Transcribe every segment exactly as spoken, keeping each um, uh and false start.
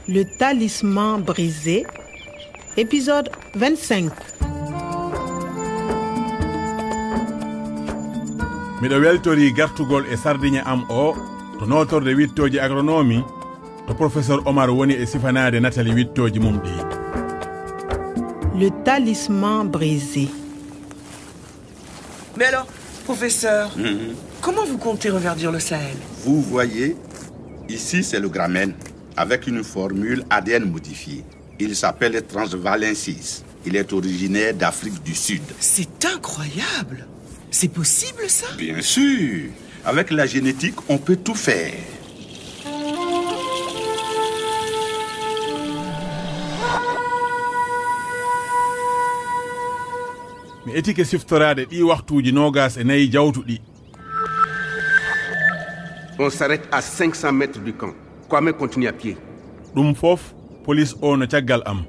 Le talisman brisé, épisode vingt-cinq. Miɗo weltori gartugol e sardiña am o to nootorde wittooji agronomi to professeur Omar woni e sifanaade natali wittooji mum ɗi. Le talisman brisé. Mais alors, professeur, comment vous comptez reverdir le Sahel ? Vous voyez, ici c'est le Gramène, avec une formule A D N modifiée. Il s'appelle Transvalensis. Il est originaire d'Afrique du Sud. C'est incroyable ! C'est possible ça ? Bien sûr, avec la génétique, on peut tout faire. Mi etike siftoraade ɗii waktuuji noogas e nayi jawtuɗi. On s'arrête à cinq cents mètres du camp. Kwame continue à pied. Ɗum fof, polis o no caggal am.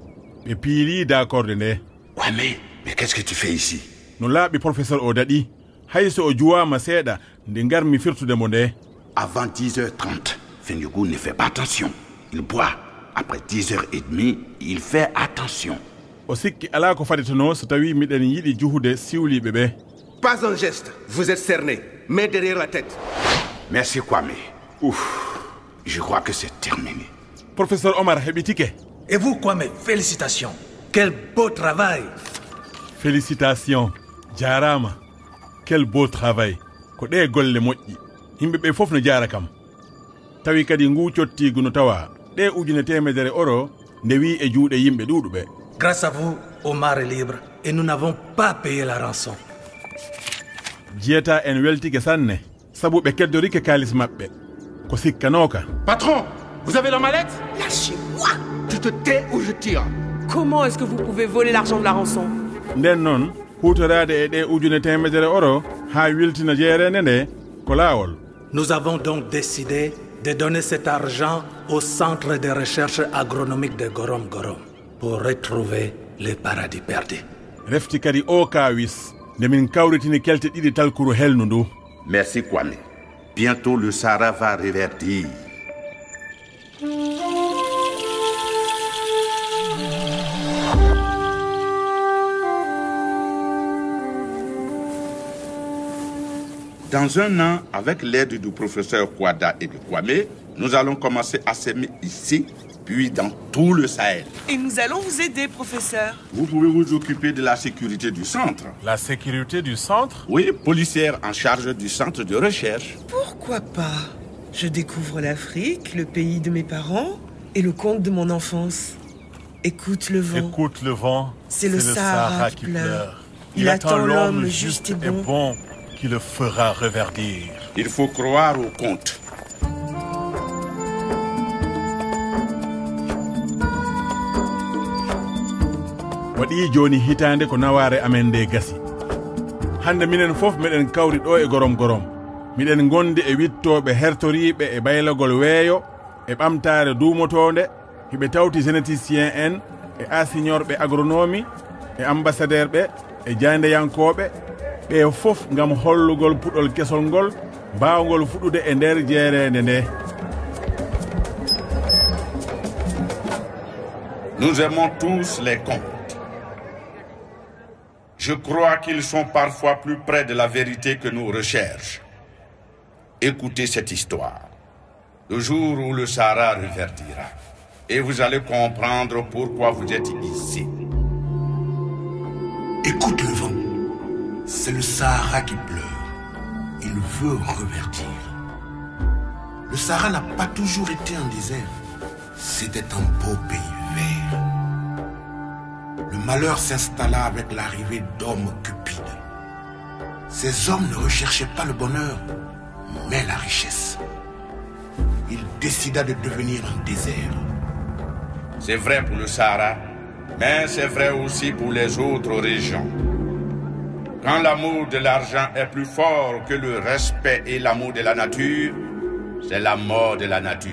Ɓe piilii daakorde nde. Kwame, mais qu'est-ce que tu fais ici ? No laaɓi professeur o daɗi. Hay so o juwaama seeɗa nde ngarmi firtude mo nde. Avant dix heures trente, Fenyougou ne fait pas attention. Il boit. Après dix heures et demie, il fait attention. O sikki alaa ko fadetenoo so tawii miɗen yiɗi juhude siwliiɓe ɓe. Pas un geste, vous êtes cerné. Main derrière la tête. Merci Kwame. Ouf, je crois que c'est terminé. Professeur Omar heɓi tike. Et vous, Kwame, félicitations. Quel beau travail. Félicitations. Jaaraama. Quel beau travail. Ko ɗee golle moƴƴi. Yimɓe ɓe fof no jaara kam. Tawi kadi nguu cottiigu no tawaa ɗee ujune teemedere euro nde wii e juuɗe yimɓe ɗuuɗuɓe. Grâce à vous, Omar est libre et nous n'avons pas payé la rançon. Jiyata en weltike sanne sabu ɓe keddorike kaalis maɓɓe ko sikkanooka. Patron, vous avez la mallette ? Lâchez-moi ! Tu te tais ou je tire. Comment est-ce que vous pouvez voler l'argent de la rançon ? Nden noon, huutoraade e ɗee ujune teemedere euro haa wiltina jeereende nde ko laawol. Nous avons donc décidé de donner cet argent au centre de recherche agronomique de Gorom Gorom pour retrouver les paradis perdus. Refti kadi o kaawis nde min kawritini kelte ɗiɗi talkuru helndu ndu. Merci Kwame. Bientôt le Sahara va reverdir. Dans un an, avec l'aide du professeur Kwada et de Kwame, nous allons commencer à semer ici, puis dans tout le Sahel. Et nous allons vous aider, professeur. Vous pouvez vous occuper de la sécurité du centre. La sécurité du centre ? Oui, policière en charge du centre de recherche. Pourquoi pas ? Je découvre l'Afrique, le pays de mes parents et le conte de mon enfance. Écoute le vent. Écoute le vent. C'est le Sahara qui pleure. Il attend l'homme juste et bon qui le fera reverdir. Il faut croire au conte. Waɗi jooni hitaande ko nawaare amen nde gasi. Hannde minen fof meɗen kawri ɗo e Gorom Gorom. Miɗen ngondi e wittooɓe hertoriiɓe e baylagol weeyo e ɓamtaare duumotoonde. Hiɓe tawti généticien en e asiñorɓe agronomi e ambassadeurɓe e jaayndeyankooɓe, ɓe fof ngam hollugol puɗol kesol ngol mbaawngol fuɗude e nder jeereende nde. Nous aimons tous les contes. Je crois qu'ils sont parfois plus près de la vérité que nos recherches. Écoutez cette histoire. Le jour où le Sahara reverdira, et vous allez comprendre pourquoi vous êtes ici. Écoute le vent. C'est le Sahara qui pleure. Il veut reverdir. Le Sahara n'a pas toujours été un désert. C'était un beau pays vert. Le malheur s'installa avec l'arrivée d'hommes cupides. Ces hommes ne recherchaient pas le bonheur, mais la richesse. Il décida de devenir un désert. C'est vrai pour le Sahara, mais c'est vrai aussi pour les autres régions. Quand l'amour de l'argent est plus fort que le respect et l'amour de la nature, c'est la mort de la nature.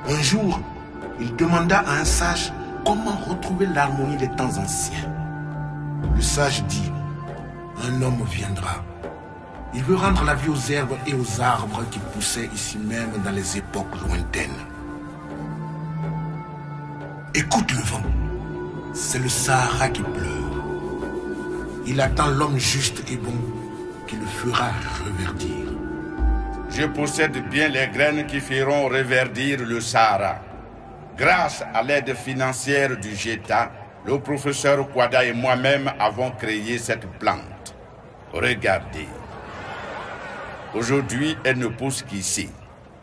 Un jour, il demanda à un sage comment retrouver l'harmonie des temps anciens. Le sage dit : un homme viendra. Il veut rendre la vie aux herbes et aux arbres qui poussaient ici même dans les époques lointaines. Écoute le vent. C'est le Sahara qui pleure. Il attend l'homme juste et bon qui le fera reverdir. Je possède bien les graines qui feront reverdir le Sahara. Grâce à l'aide financière du G E T A, le professeur Kwada et moi-même avons créé cette plante. Regardez. Aujourd'hui, elle ne pousse qu'ici.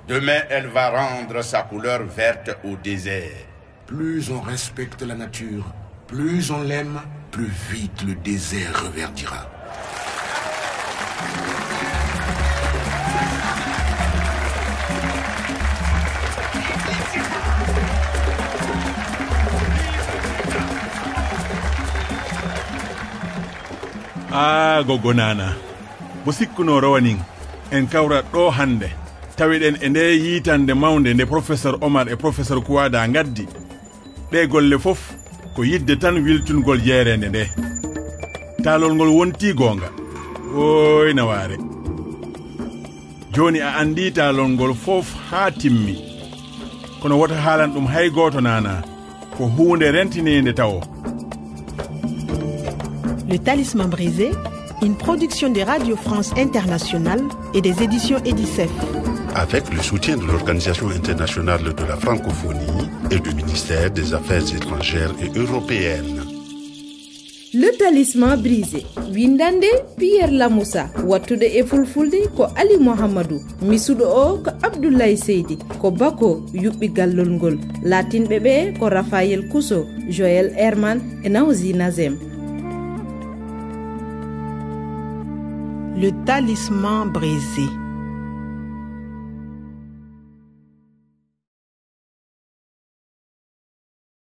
Demain, elle va rendre sa couleur verte au désert. Plus on respecte la nature, plus on l'aime, plus vite le désert reverdira. Aa, goggo Nana, mo sikkunoo rowanin, en kawrat ɗoo hannde. Tawiɗen e ndee yiitannde mawnde nde Professeur Omar e Professeur Kouada ngaddi. Ɗee golle fof ko yiɗde tan wiltungol jeereende ndee. Taalol ngol wontii goonga. Ooy nawaare. Jooni a anndii taalol ngol fof haa timmi. Kono wota haalan ɗum hay gooto Nana. Ko huunde rentiniinde tawo. Le Talisman brisé, une production de Radio France Internationale et des éditions Edicef. Avec le soutien de l'Organisation internationale de la francophonie et du ministère des Affaires étrangères et européennes. Le Talisman brisé, windande Pierre Lamoussa, wattude e fulfulde ko Ali Mohamadou, misuɗo o ko Abdoulaye Seydi, ko Bako yuɓɓi gallol ngol. Laatinɓe ɓe ko Raphaël Kousso, Joël Herman e Nawzi Nazem. Le Talisman brisé.